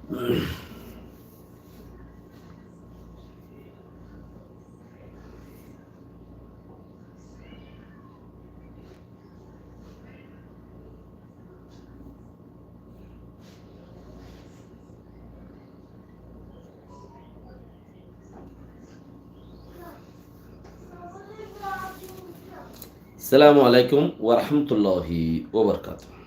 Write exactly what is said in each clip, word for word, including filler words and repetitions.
Assalamu alaikum wa rahmatullahi wa barakatuhu.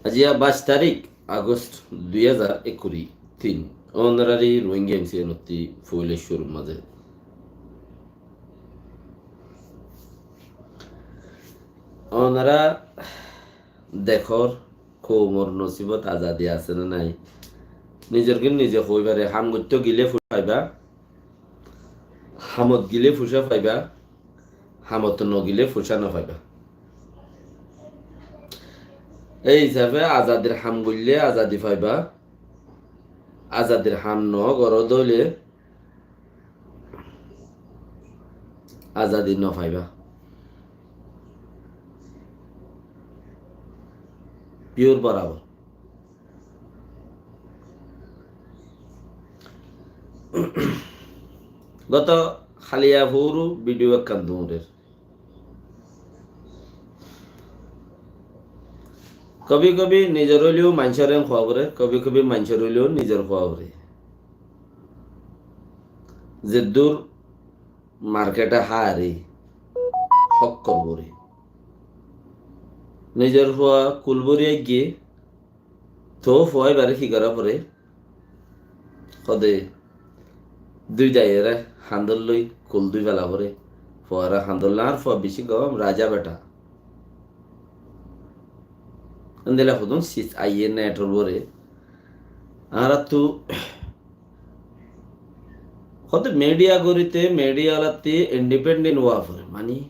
Aijja baic tarík August dui házar ekkuri tin. Ónorari Rohingya M C N ottú foila cúrur mazé. Ónora dekór, koumor nosibot azadi asé né nai? Nizor gín nize hoi fare, ham goittó gile fucá faiba, hamot gile fucá faiba, hamot no gile fucá no faiba. Ei hísafe azadir ham goille azadi faiba, azadir ham no goró de óile azadi no faiba. Pure borabor. Goto haliya fóoru video ekkán duñrér. Kobi kobi nizor óileyo maincór en hoó foré, kobi kobi maincór óileyo nizor hoó foré. Zeddur markete háre hókkor bóre. Nizor fua kul bóri aigge, toó fua ibáre ki gorá foré? Hode dui daiyore handol loi kul dui fela foré. Fuare handol loi, añár fua beci gom, raja beta. Endilla hodún sis aiye netor uore. Añárattu hode media goríte, media olatte independent ówa foré, mani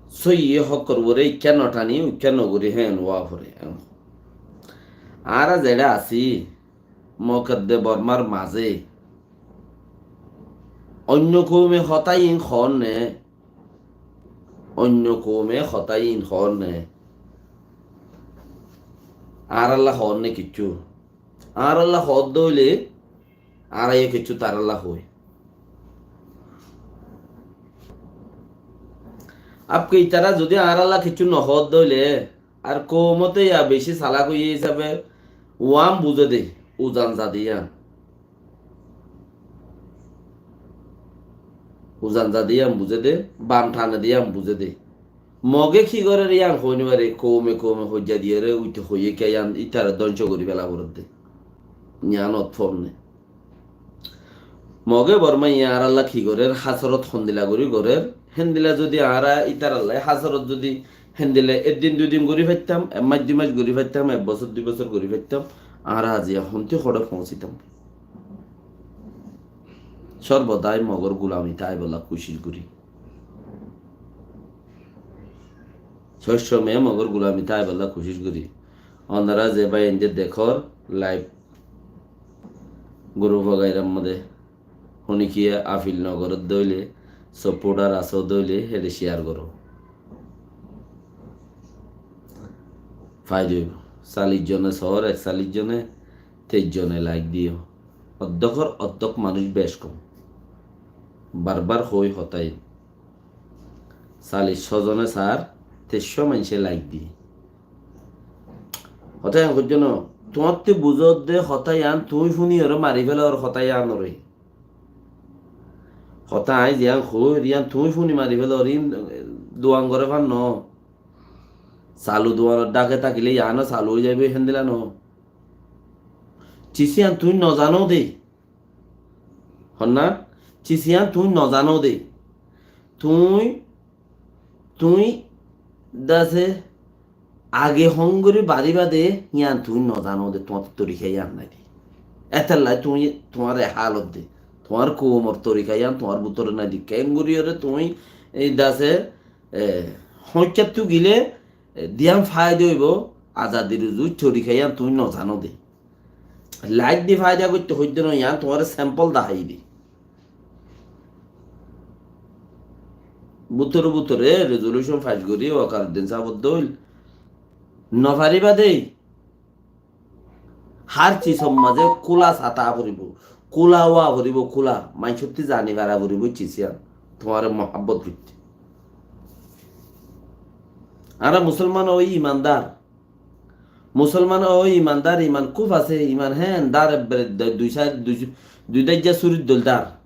sóiyi hókkor uore ikká no thani, uikká no gorí, hé en ówa foré. Añára zeçé así, Mokadde Bormar mazé, oinno koume hotá iín hoónne, oinno koume hotá iín hoónne, añáralla hoónne kiccú. Añáralla hoódde óile, añára yó kiccú taralla hoói. Abke itará zodi añáralla kiccú no hoódde óile, ar koumote ya beci salak óiye hísafe uán buzé de, uzan zade yían. Uzan zade yían buzé de, bam thane de yían buzé de. Moge ki gorér yían hoói no fare, koume koume hoijja diyére uite hoiyé ke yían, ítare dóngco gorí fela foredde. Yían ot fomne. Moge Bormaiye añáralla ki gorér, hásorot hondilla gorí gorér, héndilla zodi añára ítarallai hásorot zodi héndilla eddin dui din gorí faittám, ek mac dui mac gorí faittám, ek bosór dui bosór gorí faittám, añára aziya hontí hoçé foóñsitám. Sorbodai Mogor gulami táibolla kucíc gorí. Sob somoi Mogor gulami táibolla kucíc gorí. Onora ze bái inde dekór, live group wagairar modé honikiye afil no goródde óile, supporter asódde óile, héçe share goró. Faida óibo. Callic zone soór, ekcallic zone, teic zone like diyó. Oddókor oddók manúic bec kom. Barbar hoói hotá iín. Callic cózone saár, teic cót maincé like diyé. Hotá yían hoijjó no? Tuáñtte buzódde hotá yían tuñí fúniyóre mari félaor hotá yíanoré. Hotá aññí ziyán hoóir yían tuñí fúni mari félaor, iín duan goré fán no. Salu duanor dháke tákile yíano salu ói zaiboi héndilla no. Cis yían tuñí nozanó de. Honnán, cis yían tuñí nozanó de. Tuñí, tuñí dase age hon gorí baribá de, yían tuñí nozanó de, tuáñr torika yían nái de. Étella tuñí, tuáñr e hálot de. Tuáñr koumor torika yían tuáñr bútore nái de. Keéngorí ore tuñí ei dase, e, hoñikkáttu gile, e, diyán faida óibo, azadir uzu torika yían tuñí nozanó de. Like di faida goittó hoiddé no, yían tuáñre sample daháiyi di. bútore bútore rezolúcon fas gorí Wakaruddin sábor dóil. Nofaribá dé. Hár cisor mazé kúla sata foribó, kúla ówa foribó, kúla. Maincótti zani fara foribó cis yían. Tuáñre muhábbot goitté. Añára musolman ói imandar. Musolman ói imandar, iman kúb asé, iman héen dar, ebbere dui, dui, dui, dui daijja súrir dóil dar.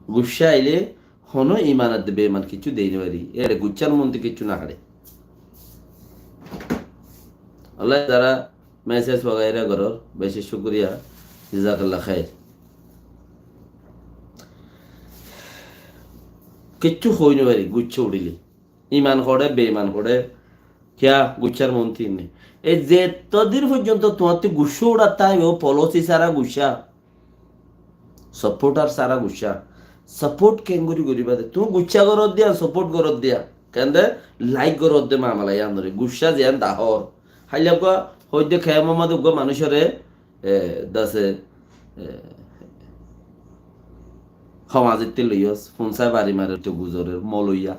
Guccá ailé honó iman ar beiman kiccú dei no fari. Ére guccár monti kiccú no haçé. Allah, tará message wagaira gorór, beci cúkuriya, jazakallah khair. Kiccú hoi no fari, guccá uçíle. Iman hoçé, beiman hoçé, kiyá guccár monti né. E zetodin foijjonto tuáñttú guccá uçát táibo, policy sára guccá, supporter sára guccá, support keéngorí goríba de? Tuñí guccá goródde yían, support goródde yían. Keén de? Like goródde mamala yíanoré. Guccá ziyán dahór. Háilla uggúa hoóidde kemfor mazé uggúa manúicoré e, dase, e, hom azitti loiyós, fúnsai bari mare te guzorer, moloiya.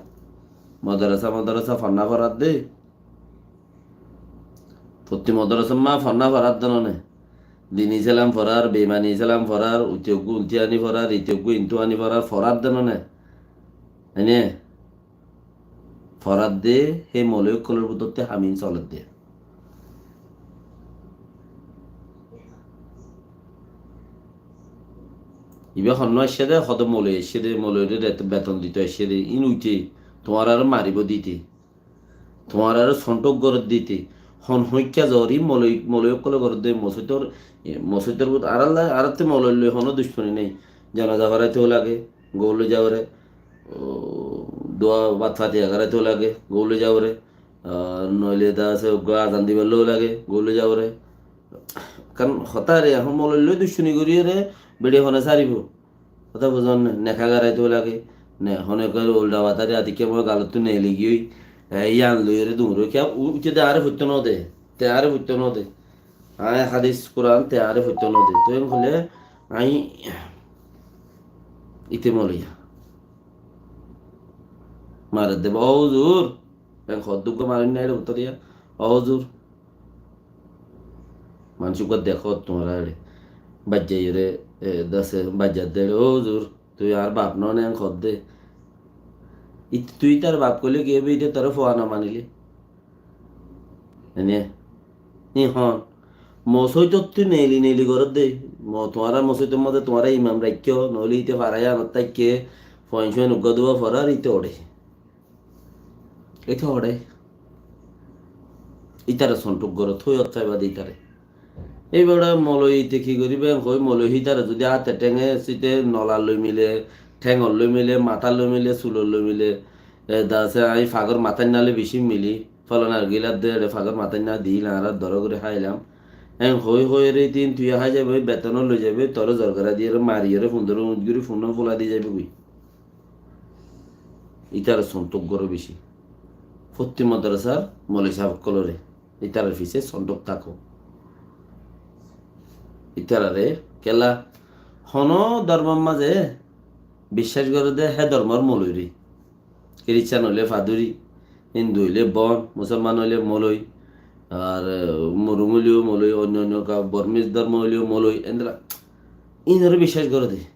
Modrasa, modrasa fonná forádde. Fottí modrasa ma fonná forádde none. Dini Islam forár, beimani Islam forár, uti uggú unti ani forár, iti uggú intu ani forár, forádde none. Ene? Forádde, hé moloi ókkolor bútotte ham in soledde. Ibá honnúa aiccé dé, hodé moloi aiccé dé, moloire ret-, beton dito aiccé dé, in uite, tuáñrare maribó dite, tuáñrare sonthók goródde dite, hon hoikká zori moloi, moloi ókkole goródde, mosóitor, e, mosóitor bút, arálla, arátte moloi loi honó ducmoni nái, janaza foraito lage, góloi zaore, o, dua bát fatiha goráito lage, góloi zaore, a, noile dase uggúa azan dibar lói lage, góloi zaore. Karon hotá re, ehón moloi loi ducmoni goríyore, beçi hone saribo. Hotá buzón né, neka goráito lage, ne, hone koi ulda batari ati ke mo galottú neeli giyói, e, yían loiyore duñroi, ke, u-, uite de añáre foitto no de, te añáre foitto no de. Añí hadis Kuran te añáre foitto no de. Toi en hoile añí ite moloiya. Mare debo, "Ó huzur." En hoddúr uggúa marin nai re bútore ya. "Ó huzur." Manúic uggúa dekó tuáñra ere. Baijjaiyore, e, dase baijjadde ere, "Ó huzur, tui añár baf no ne?" En hodde. It-, tui itar baf koile ki óibo, ite tore fua no manile? Ene, ihón mosóitottú neeli neeli goródde, mo-, tuáñra mosóitor modde tuáñra imam raikkó, noóile ite fara yíanot táikke, fuain suain uggúa dua forár, ite oçé. Ite oçé. Itare sonthók goró, tói ottáiba de itare. Ei beça moloi ite ki goríba, en hoi moloi hítare zudi áte thénge site nolar loi mile, théngor loi mile, matár loi mile, sulor loi mile, e, dase añí fagor matár nale beci mili, folanar gilar de, eçe fagor matár na dil, añára doro gorí háilam. En hoi hoi ere tin tui hái zaibe, beton loi zaibe, tore zorgara diyore mariyore fundoro uñt gorí funno fula di zaibe goi. Itare sonthók goró beci. Fottí modrasar moloi sáb ókkolore. Ítarar fisé sonthók táko. Ítarare kiyólla honó dormor mazé biccác goré dé hé dormor moloire. Kiristan óile faduri, Hindu óile bon, Musolman óile moloi, ar, eh, Murung óileyo moloi, oinno oinno ka-, Bormis dormo óileyo moloi, endilla. Inore biccác goré dé.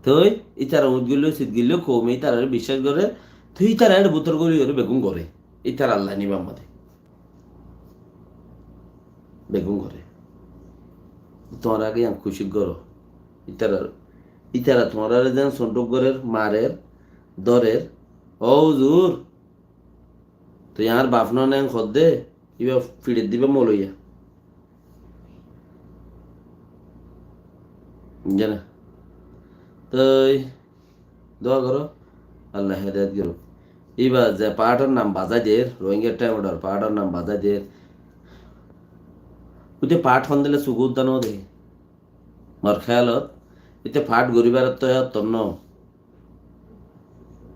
Toi ítara uñtgilló, sitgilló, koume ítarare biccác goré, toi ítara eçe bútor gorí gorí beggún goré. Ítara Allah nibar mazé. Beggún goré. Tuáñra age yián kucíc goró. Ítara, ítara tuáñrare zeén sonthók gorér, marer, dórer. Ó huzur, toi añár baf no nen hoddé, íba fiçet diba moloiya. Jane. Toi dua goró, Allah hedayet goró. Íba ze partor nam bazai der, Rohingya Time Out or partor nam bazai der. Uite part hondilla sugu udda no de. Mor keyalot, ite part goribar to ya tonno.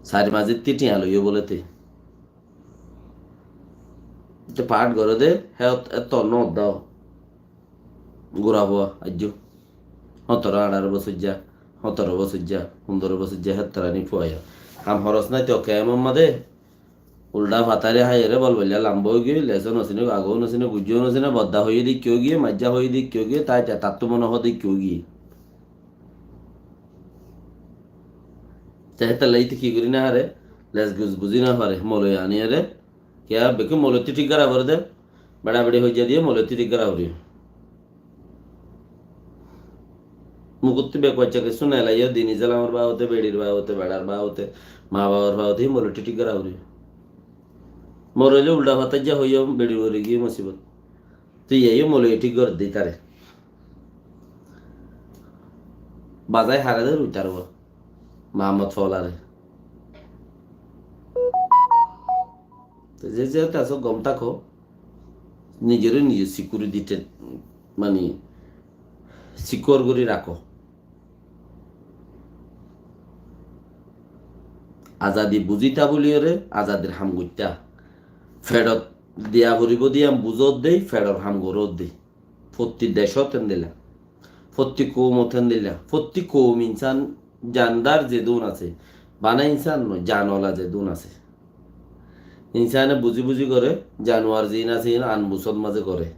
Sari mazé ti tiañ loiyo bóle te. Te part goré dé, hé ot-, etto no dao. Gura fua, aijjó. Hótoro añçáro bosóijja. Hótoro bosóijja, fundoro bosóijja, héttarani fuaiya. Ham horos nái to kemor mazé. Uldha fatari háiyore bol boilla lamba óigiyoi, leso nosine, ago nosine, gujjo nosine, bodda hoiye de ki óigiyoi, maijja hoiye de ki óigiyoi, tai tai tattú mone hoó de ki óigiyoi. Te hétalla ite ki gori no fare, les gus buzi no fare, moloi aniyore, kiya beki moloittú thík gora fore de, beça beçi hoijja diye moloittú thík gora fore. Mukuttú bek bacca kessú no elaiyo, din Islamor babote, beçir babote, beçar babote, ma babar babote, hí moloittú thík gora fore. Moroile uldha fathaijja hoiyo, beçi mori giyé musibot. Tui yaiyo moloi thík gori de tare. Bazai hare de ruitar uwa. Mahamot Folare. Te ze ze asó gom táko. Nizore nize security te, mani, secure gori rakó. Azadi buzita buliyore azadir ham goitta. Feçot diya foribo de yián buzot de, feçor ham gorot de. Fotti decot endilla, fotti koumot endilla, fotti koum insan jandar zedún asé, bana insan no, janola zedún asé. Insane buzi buzi gore, januar ziín asé, iín anbusot mazé gore.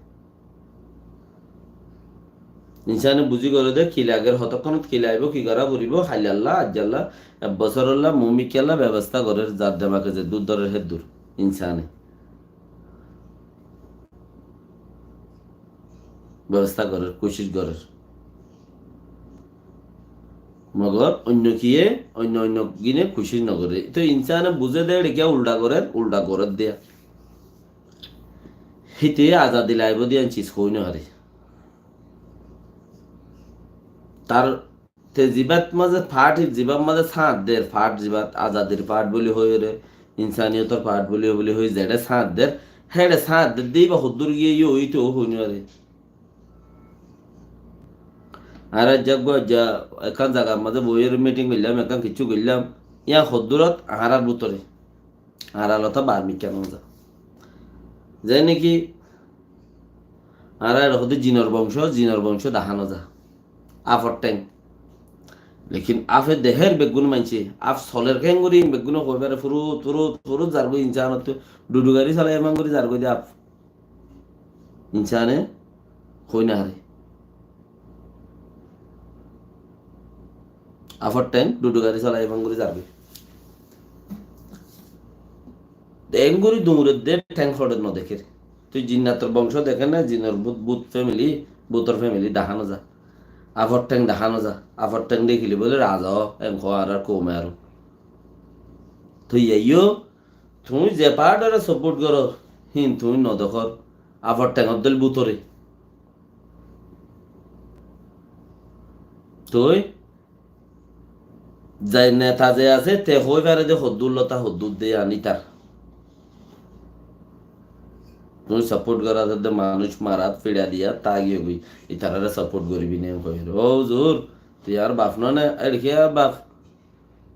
Insane buzi gore de, ki lager, hotokkónot ki laibo, ki gora foribo, hailalla, ajjalla, ek bosorolla, mumikkalla bebosta gorer, zar demake zeddur dórer heddur. Insane bebosta gorer, kucíc gorer. Mogor oinno kiye, oinno oinno gine kucíc no gore. Te insane buze de, eçe kiya uldha gorer, uldha gorer de. Híte azadi laibo de yián ciz hoi no fare. Tar Te zibat mazé fath, zibat mazé sáñt der, fath zibat, azadir fath buli hoiyore, insaniyotor fath buli, buli hoi zeçe sáñt der, heçe sáñt der de iba hoddur giye yo, ite o hoi no fare. Añára ek zagga, ja, ekkán zagar mazé boiyore meeting goillam, ekkán kessú goillam, yián hoddurot añárar bútore, añárar lota bar mikká no za. Ze niki añára eçe hoó de jinor bongco, jinor bongco dahá no za. Afor theng. Lekin afe dehér beggún maincé, af soler keéngori beggúne hoi fare, furut, furut, furut zargói insanottú, dhudu gari solai emon gori zargói de af. Insane hoi no fare. Afor theng, dhudu gari solai emon gori zargói. Engori duñret de theng foçet no dekér. Tui jinnator bongco deké na, jinor bút, bút family, bútor family dahá no za. Afor theng dahá no za. Afor theng dekíle bóle raza ó, en hoó añárar koume aró. Tui yaiyo, tui ze fathore support goró, hín tui no dekór. Afor thengot dóil bútore. Tui Zai neta ze asé, te hoi fare de hoddúr lota hoddúr de ani tar. Tuñí support gorá de manúic marat, fiça diya, ta giyé goi. Itarare support goribi ne hoi. Ó huzur, tui añár baf no ne, ar ki ar baf?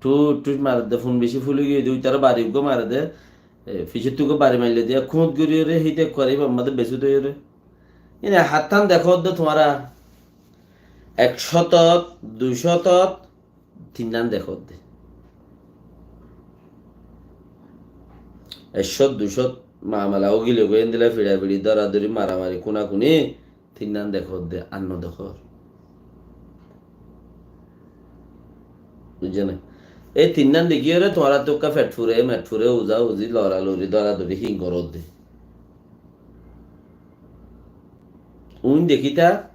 Thut thut mare de, fun beci fuli giyé de, itara bari uggwá mare de, e, fice tuggwá bari maille de, kúñt gori ore, hite kori, bamma de beci de ore. Ine hattán dekó de tuáñra. Ek cótot, dui cótot, tinnán dekó de. Ek cót, dui cót mamela ógile goi endilla fiçafiçi, dóradóri, maramari, kúnakuni, tinnán dekó de, ar no dekó. Buijjó né? Ei tinnán dekíyore tuáñrattú ekká feth fure, met fure, uza uzi, lora lori, dóradóri, hín goró de. Uin dekíta,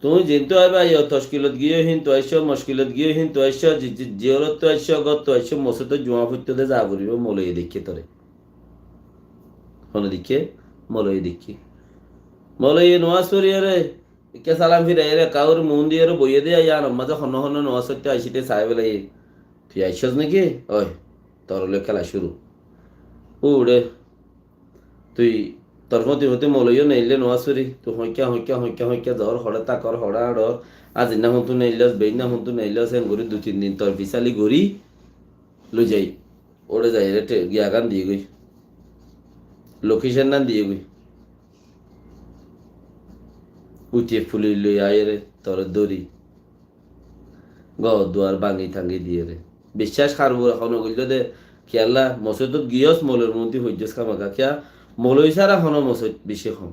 Tuñí zintú aibá, yó tockilot giyó, híntu aiccó, mockilot giyó, híntu aiccó, zi-, zi-, ziyorottú aiccó, góttu aiccó, mosótot juá foittóu de za foribó, moloiye deikké toré. Hone deikké? Moloiye deikké. Moloiye nomás foriyóre, ekká salam firaiyóre, kaur muún diyóre boiyé de, yíanor mazé honno honno nomás foittóu aiccí de sai félaiye. Tui aiccós néki? Ói, tor loi kéla cúru. Uçé. Tui tor fóti fóti moloiyó neille nomás fori, tui hoikká, hoikká, hoikká, hoikká, zor hoçé takor, hoçé añçor, azinna hontú neillós, beinna hontú neillós, engorí dui tin din tor fisali gorí loi zai. Óre zaiyóre te-, giyagan diyé goi. Location nan diyé goi. Uite fuli loi aiyóre tore dóri gór duar báñgi táñgi diyére. Biccác harbura hono goilló de, kiyólla mosóidot giyós, moloi muúnti foijjós hámaka. Kiyá? Moloi sára hono mosóid bicí hom.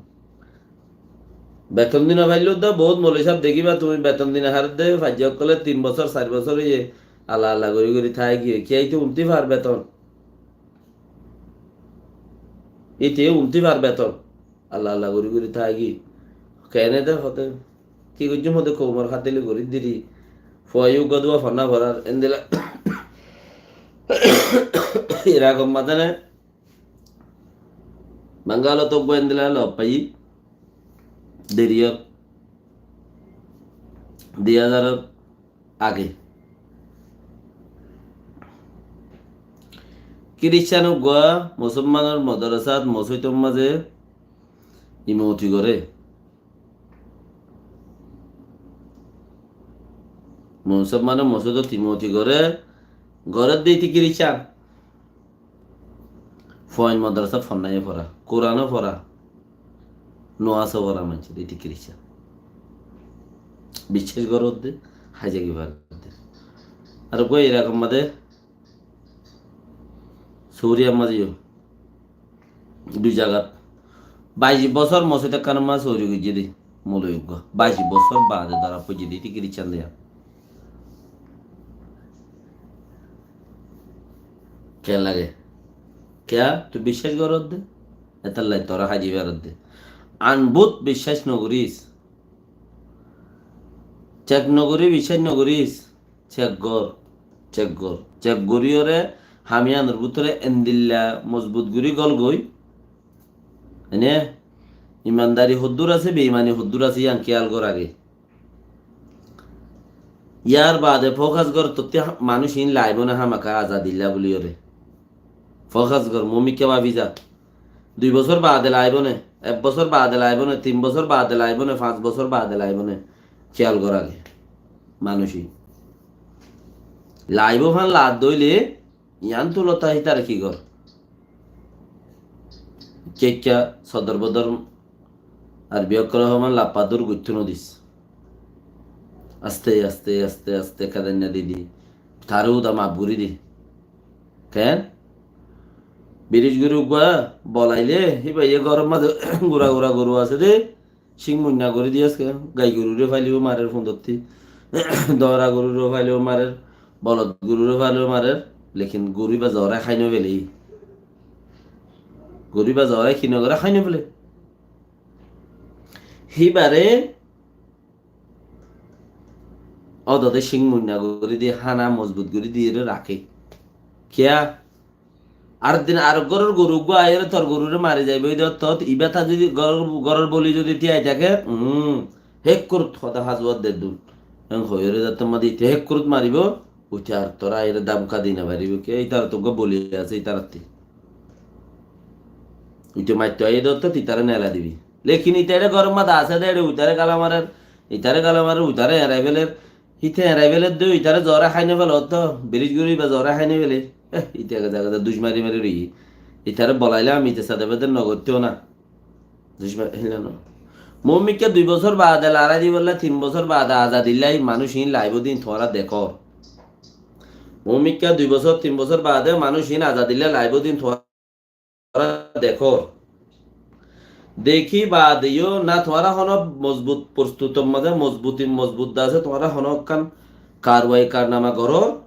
Beton di no failló de, bout moloi sáb dekíba tuñí, beton di no fare de, faijja ókkole tin bosór, sair bosór óiye, alla alla gorí gorí tái giyé. Kiyá íte untí far beton? Íte untí far beton? Alla alla gorí gorí tái giyé. Keéne de hoté, ki goijjúm hoté, koumor hátili gorí diri. Fuaye uggúa duwa fonná forar, endilla. Irakor mazé ne, Bangalot uggúa endilla lof faiyí, deriyór, dui házaror age. Kiriscán uggúa musolmanor modorasát, mosóidor mazé imouti goré. Musolmanor mosóidot imouti goré, goré de íte kiriscán. Fuain modorasát fonnáiye fora, Kuran ó fora, nomas ó fora maincór, íte kiriscán. Biccác goró de, háiza ki fare de. Ar uggúa Irakor mazé, Suriar mazé yó, dui zagat baic bosór mosóid ekkánor mazé sóori goijjé de, moloi uggúa. Baic bosór baade dóra foijjé de, íte kiriscán de yían. Kiyá lage? Kiyá? Tui biccác goró de? Étalla tore háiza ki fare de. Anbut biccác no goris. Cek no gorí biccác no goris. Cek gor, cek gor. Cek goríyore ham yíanor bútore endilla mozbut gorí gol goi. Ene imandari hoddúr asé, beimani hoddúr asé, yían kiyal gor age. Yar baade fókas gor, tottí ha-, manúic iín laibo né hámaka azadilla buliyóre. Fókas gor, mumikká báfi za. Dui bosór baade laibo né, ek bosór baade laibo né, tin bosór baade laibo né, fañs bosór baade laibo né. Kiyal gor age. Manúic iín laibo fán laat dóile, yián tulota hítare ki gor? Kekka sodor bodor Arbi ókkole hoó, lappa dur guittú no dis. Aste, aste, aste, aste kedainna di di. Tare uda maf gori di. Ken? Biris gori uggua bolaile, híba iye goror maze gura gura goru asé de. Cíng muinna gori di aske. Gai gorure failebo marer fundotti. Dora gorure failebo marer. Bolod gorure failebo marer. Lekin goru íba zore hái no fele. Goru íba zore ki no gore, hái no fele. Híbare ódode cíng muinna gori di, hána mozbut gori di ere raké. Kiyá? Ar din ar góror goru uggúa aiyóre tor gorure mari zaibo, íde ottót ibá ta zodi góror, góror boli zodi tiyai táke, um, hékkurut hoda hazuwar de dun. En hoiyóre zattór made ite hékkurut maribo, uite ar tore aiyóre damka di no faribo. Kiyá? Itar to uggúa boli asé, itar atti. Ite maitto aiyé de ottót itare nela dibi. Lekin ite ere góror made asé de, ere uitare gala marer, itare gala marer, uitare erai feler. Ite erai feler de, uitare zore hái no fele ottót, biris gori íba zore hái no fele. Eh, ite ege zaga duc mari mari roiye. Itare bolaile ami ite sade bede no goittó na. Duc mari, híla no. Mumikká dui bosór baade larai dibolla, tin bosór baade azadilla manúic iín laibo din tuáñra dekór. Mumikká dui bosór, tin bosór baade manúic iín azadilla laibo din tuáñra dekór. Dekí baade yó na tuáñra hono mozbut prostutor maze mozbuti mozbut de asé, tuáñra hono ekkán karwai karnama gorór.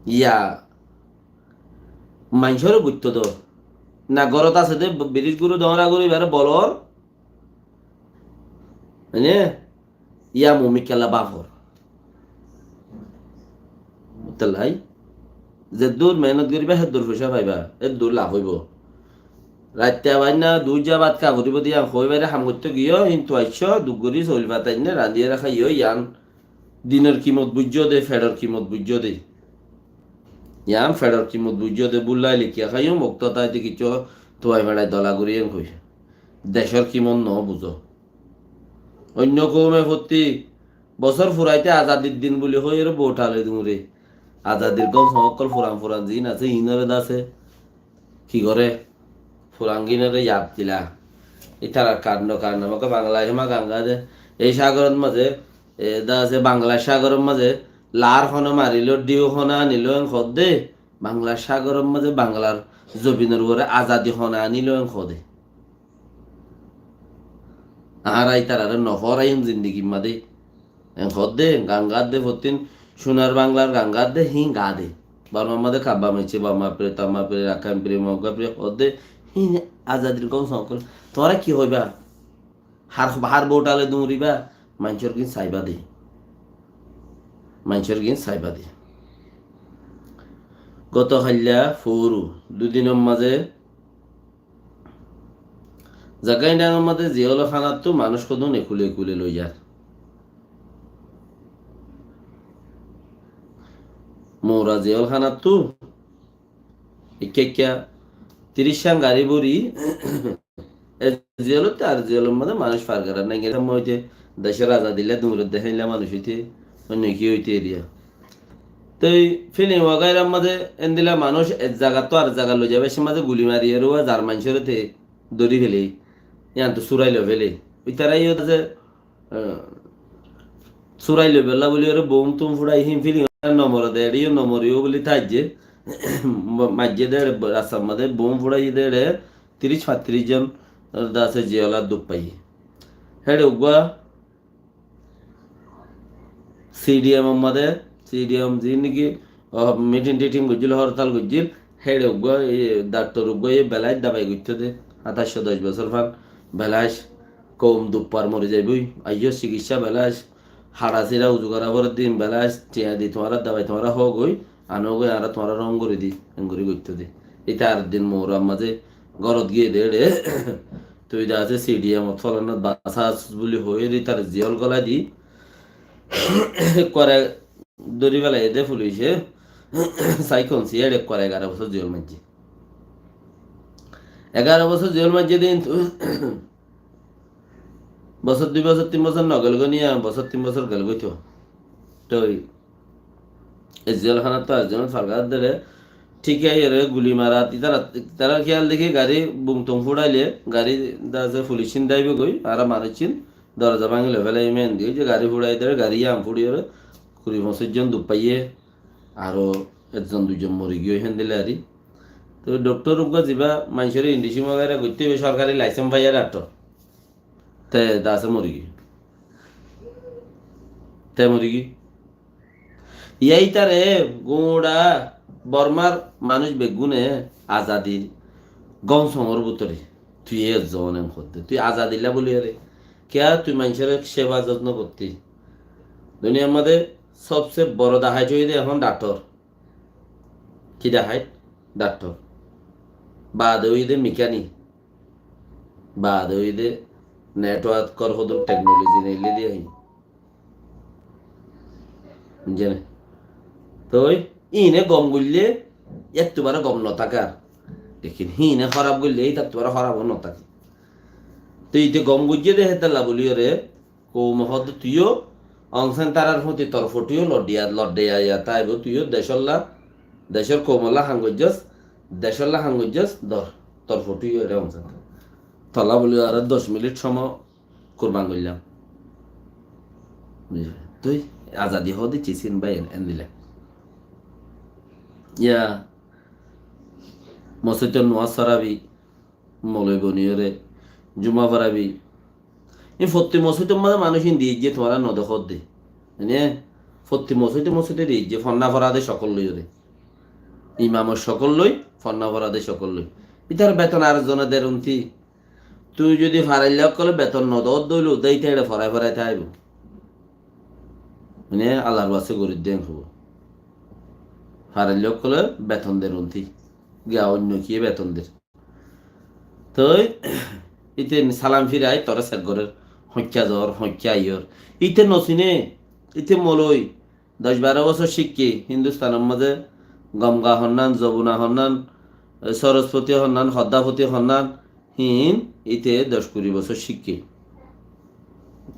Yá maincóre guittó dór. Na górot asé de biris guru dóra guru ibare bolor. Ene? Yá mumikkálla bafor. Buttallai? Zeddur mehénot goriba, heddur foicá faiba, eddur laf óibo. Raitta bainna duijja bát ka foribo de yián hoi baire ham goittó giyó, hintu aiccó, duk gori soil fatainne, randiyóre háiyo, yián dinor kimot buijjó de, feçor kimot buijjó de. Yián feçor kimot buijjó de, bullai likiya háiyo, mukto taite kiccú tuai feçai dola gori yián hoi. Decór kimot no buzó. Oinno koume fottí bosór furaite azadir din buli hoi ere bou thalai dungre. Azadir gom hoókkol furan furan ziín asé, iínore de asé. Ki goré? Furangínore yad dila. Ítarar kando karnama ke Bangla hima Ganga de. Ei sagoror mazé, e, da asé Bangla sagoror mazé, lar hone marilo, diu hone anilo en hodde, Bangla sagoror mazé Banglar zobinor uore azadi hone anilo en hode. Añára ítarare noforaiyum zindigir mazé. En hodde, Gangar de fottin, sunar Banglar Gangar de, hín ga de. Bormar mazé Kabba maicce, Borma pire, Tamma pire, Rakhain pire, Mogga pire, hodde, hín azadir gom sonkol. Tuáñra ki hoiba? Har, har botale duñriba, maincór gin saiba de. Maincór gin saiba de. Goto hailla foru, dui dinor mazé Zagaindangor mazé ziyol hánattu manúic hodún ekule ekule loiyar. Moura ziyol hánattu ekka ekka tiríc cán gari bori, e ziyolotte ar ziyolor mazé manúic far gorar nai. Ingre moite decor azadilla duñredde héilla manúic óite, oinno ki óite eriya. Toi filim wagairar mazé endilla manúic ek zagattu ar zagat loi zaibar cómot mazé guli mari eré uwa zar maincóre te dóri félai, yián to surai loi félai. Ítara yó de, e, surai loi félai buli eré bom tum furai hín filim no more de, eré yó no more yó buli táijje, maijje de eré rastar mazé bom furai de eré tiríc fañtiríc zon de asé ziyolat duk faiye. Héçe uggúa C D M or mazé, C D M zin niki, o, miting titing goijjil, hortal goijjil, héçe uggúa, e, daktor uggúa, e, belais dabai goitto de, atáic cót doc bosór fan, belais, koum duk far mori zaiboi, aiyó cikissá belais, haça sira uzu gora forer din belais, tiañ di tuáñra dabai tuáñra hó goi, ano goi añára tuáñra rong gori di, engori goitto de. Íta ar din mourar mazé, górot giyé de éçe, tui de asé C D M ot folonot basa asós buli hoi, ítar ziyol golai di, Kore dóri félaiye de fulice, sai konsi éçe kore egaró bosór ziyol maijje. Egaró bosór ziyol maijje de, kintu bosór dui bosór tin bosór no gel goi niya, bosór tin bosór gel goi to. Toi e ziyol hánat to ar ziyol far gorar dere, thík ere guli marat, ítara, ítara kiyal deki gari bum tum furaile, gari de asé fulic cin daibo goi, añára manúic cin, Doroza báñgi loi félaiye, endi óiye, gari furai dere, gari yián furi ore kuri foñsíc zon duk faiye, aró ekzon duizon mori giyé, héndilla ari. Toi doktor uggúa ziba maincóre indicin wagaira goitté óibo, sorkari laisens faiya doktor. Te de asé mori giyé. Te mori giyé. Yá ítare gura Bormar manúic beggúne azadir gom songor bútore tui e zon en hoódde. Tui azadilla buli ore. Kiyá tui maincóre seba zotno gottí? Duniyar mazé sobse boro dahait óiye de ehón daktor. Ki dahait? Daktor. Baade óiye de mekanik. Baade óiye de network or hodún teknoloji neille de ahi. Buzóne? Toi híine gom goille, ettú bare gom no táke ar. Lekin híine hóraf goille, ítattú bare hóraf no táke. Toi íte gom goijje de hétolla buli ore, koume hoódde tuiyó, Aung San tarar fúti tor fothuyó loddiya, loddiya ya táibo tuiyó, decólla, decór koumolla ham goijjós, decólla ham goijjós, dor, tor fothuyó ere Aung San. Tolla buli ore doc minit somo kurban goillám. Buzóne? Tui azadi hoódde cisin bái en, endilla. Yá, mosóitor nuwaz sorabi, moloi boniyóre, juma forabi. Ín fottí mosóitor mazé manúic ín diyé tuáñra no dekódde. Mane, fottí mosóite mosóite diyé, fonná forade cokol loiyóre. Imamor cokol loi, fonná forade cokol loi. Ítar beton ar zone der untí. Tui zodi farailla ókkole beton no doódde óile uddá íte eçe forai forai táibo. Mane Allar waste goridde en hobo. Farailla ókkole beton der untí. Giya oinno kiye beton der. Toi íte salam firai tore sek gorer. Hoikka zor, hoikka aiyor. Íte no sine, íte moloi. Doc baró bosór cíkke, Hindustanor mazé Gomga honnán, Zobuna honnán, e, Sorospoti honnán, Hoddapoti honnán, híin íte doc kuri bosór cíkke.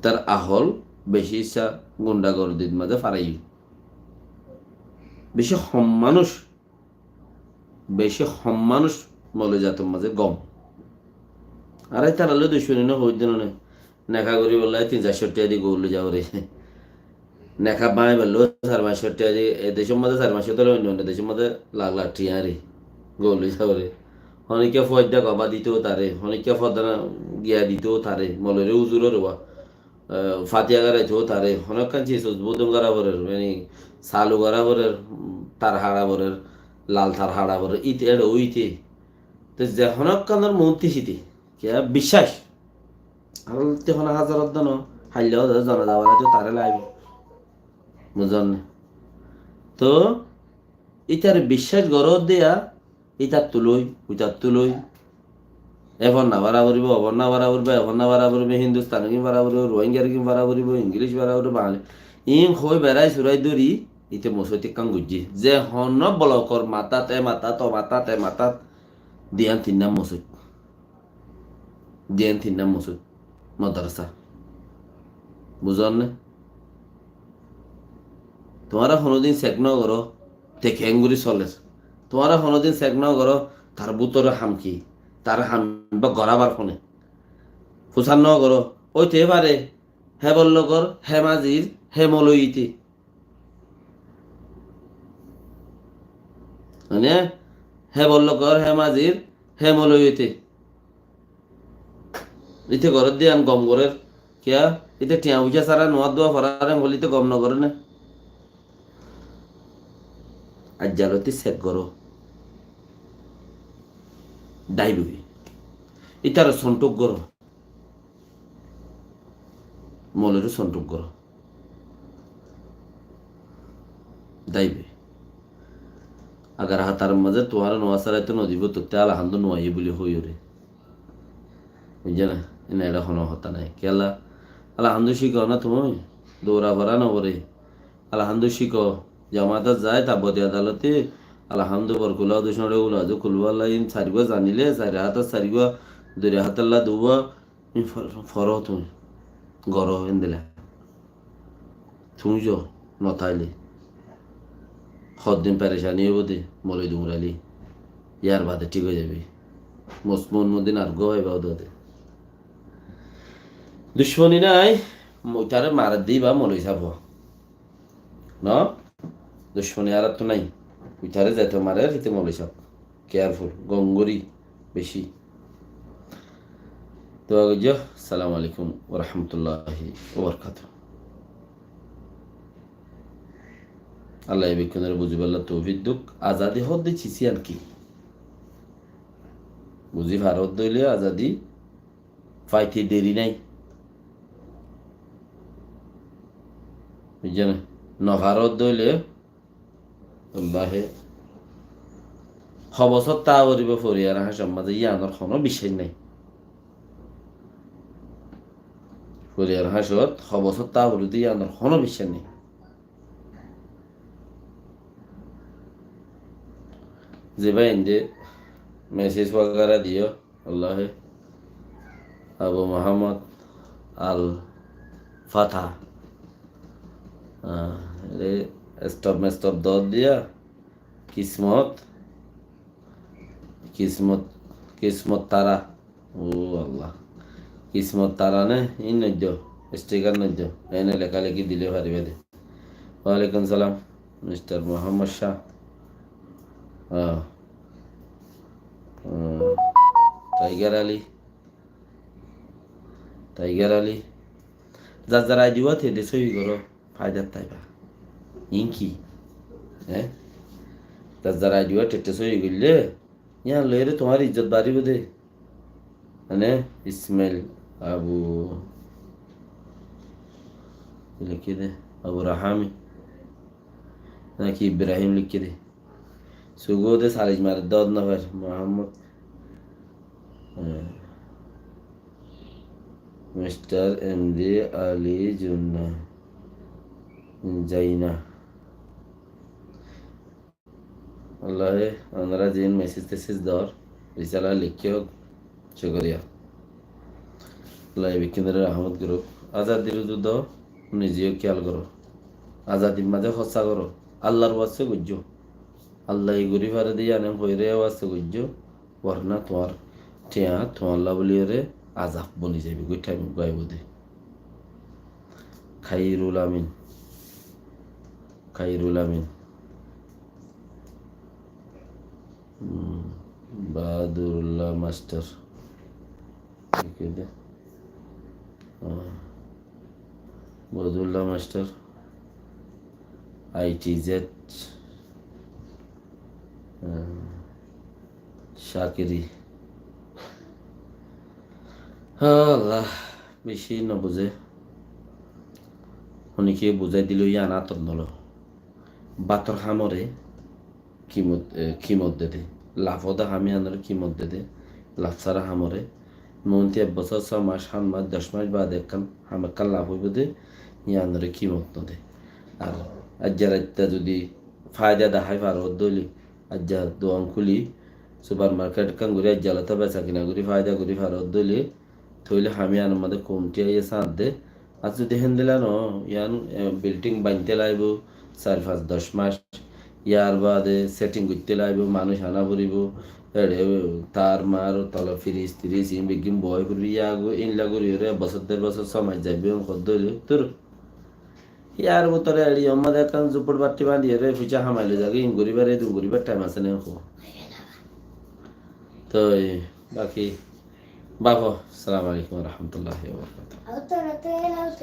Tar ahol beci issá gundagordit mazé faraiyé. Beci hom manúic, beci hom manúic moloi zator mazé gom. Añára ítarar lói ducmoni no hoóidde no né. Neka goríbolla tin sair cót tiañ di goul loi zaibóre. Neka báñgibolla sair fañs cót tiañ di, e decór mazé sair fañs cót óile oinno oinno decór mazé lak lak tiañ di goul loi zaibóre. Honikka foidda gobá ditou taré, honikka foidda giya ditou taré, moloi re uzur re wa. Eh, fatiya garaito taré, hono ekkán sis uzbudon gora forer, mani salu gora forer, tar haça forer, lal tar haça forer, ite eçe óite. Te ze hono ekkánor monti site, kiya biccác. Ar te hono hazar oddon, hailla oddon zona zabar to taré laibo. Buzón né? To, ítare biccác goródde ya, ítattú loi, uitattú loi. E fonna fara foribo, o fonna fara foribo, e fonna fara foribo, Hindustani gín fara foribo, Rohingya gín fara foribo, Ingilic fara foribo, Bangali. Iín hoi berai surai dóri, íte mosóit ekkán goijjé. Ze honó bolokor matát, e matát, o matát, e matát, diyan tinnán mosóit. Diyan tinnán mosóit, modarasa. Buzón né? Tuáñra honodin sek no goró, te keéngorí soler. Tuáñra honodin sek no goró, tar bútore ham ki, tar ham ibá gorábar fone. Fusár no goró, óite fare, hé bollokor, hé mazir, hé moloyite. Mane, hé bollokor, hé mazir, hé moloyite. Íte goródde yián gom gorér. Kiyá? Íte thiañ uicá sára nuwá dua foráre hoilé íte gom no goré né? Aijjalóti sek goró. Daibi. Ítare sontuk goró. Moloré sontuk goró. Daibi. Agar hátar mazé tuáñre nuwá sáraito no dibo, totte alahandu nuwaiyé buli hoiyóre. Buijjó né? Ene eçé hono hotá nái. Kiyólla? Alahandu cíko na tuñí, doura fora no foré. Alahandu cíko, jamaat zai, tabboti adalote, alahandu, borkula, ducnore, ula, du, kulhuwalla, in sairgua zanile, sair rahátor sairgua, dui rahátolla duwa, in for-, foró tuñí. Goró endilla. Tuñí zo, no táile. Hoddin perecani óibo de, moloi duñraile. Yar bade thík ói zaibi. Mos-, mon modin ar gó faiba ódode. Ducmoni nai, mo-, itare marer de iba moloi sáb. No? Ducmoni añárattu nai. Itare zeto marer, hite moloi sáb. Careful, gom gorí, beci. Dua goijjó. Assalamu alaikum wa rahmatullahi wa barakatuhu. Allah e bekkúnore buzibálla toufik douk. Azadi hoódde cis yián ki? Buzi faródde óile azadi faite deri nái. Buijjó né? No faródde óile Wallahi, ho bosór táa foribó foriyar háñcor mazé, yíanor honó biccác nái. Foriyar háñcot ho bosór táa foribó de yíanor honó biccác nái. Ze bái ende message wagera diyó, Wallahi, Abu Muhammad Al Fatah. Ah, ere stop mestop dot diya, kismot, kismot, kismot tara. O Allah. Kismot tara ne, in noiddo, sticker noiddo. Ene lekaleki dile fariba de. Walaikum salam, Mister Muhammad Shah. Ah. Hmm. Tiger Ali. Tiger Ali. Zar zar I D wa tede sóiyi goró, faidat táiba. Iín ki? Eh? Zar zar I D wa tede sóiyi goille, yían loiyóre tuáñr izzot baribó de. Mane Ismail Abu, ki lekí de? Abu Rahami. Naki Ibrahim lekí de. Sugóde salic maredde ót no fair. Muhammad, eh, Mister M D Ali Junna, Jaina. Wallahi, onora ziín message tesej dor, risala lekíyo, cukuriya. Allah e bekkúnore rahmot gorouk. Azadir uzu do, nize yó kéyal goró. Azadir mazé hóssa goró. Allar waste goijjó. Allah e gorí fare de yían hoiyóre waste goijjó. Warna tuáñr thiañ, tuáñlla buliyóre, azab boni zaibo goi, thaim uggwá aibó de. Khairul Amin. Khairul Amin. Hmm, Badurullah Master. Ki de? Ah. Badurullah Master. I T Z. Ah. Shakiri. Allah, beci no buzé. Honike buzái dile yián átot no lo. Bátor hámore kimot, e, kimot de de. Laf ódda ham yiánore kimot de de. Laf sára hámore. Monti ek bosór, só mac, hát mac, doc mac baade ekkán ham ekkán laf óibo de, yiánore kimot no de. Ar aijja raitta zodi faida dahái faro de óile, aijja duan kúli, suparmarket ekkán gorí aijja lóta besa kina gorí faida gorí faro de óile, tóile ham yiánor mazé komti aiyé sáñt de. Ar zodi héndilla no, yián, e, bilding bainté laibo sair fañs doc mac, yar baade seting goitté laibo, manúic ana foribo, ere tar mar, tola firis tiris, iín beggín boói foribo, yá go, ílla gorí ore ek bosór der bosór só mac zaibo, iín hoddé óile, dur. Yar bútore ere yó mazé ekkán zupor batti bañdí ore fuisá hamai loi zagói, iín goríbar, edún goríbar thaim asé né, ho. Toi, baki, bafo, assalamu alaikum wa rahmatullahi wa barakatuhu.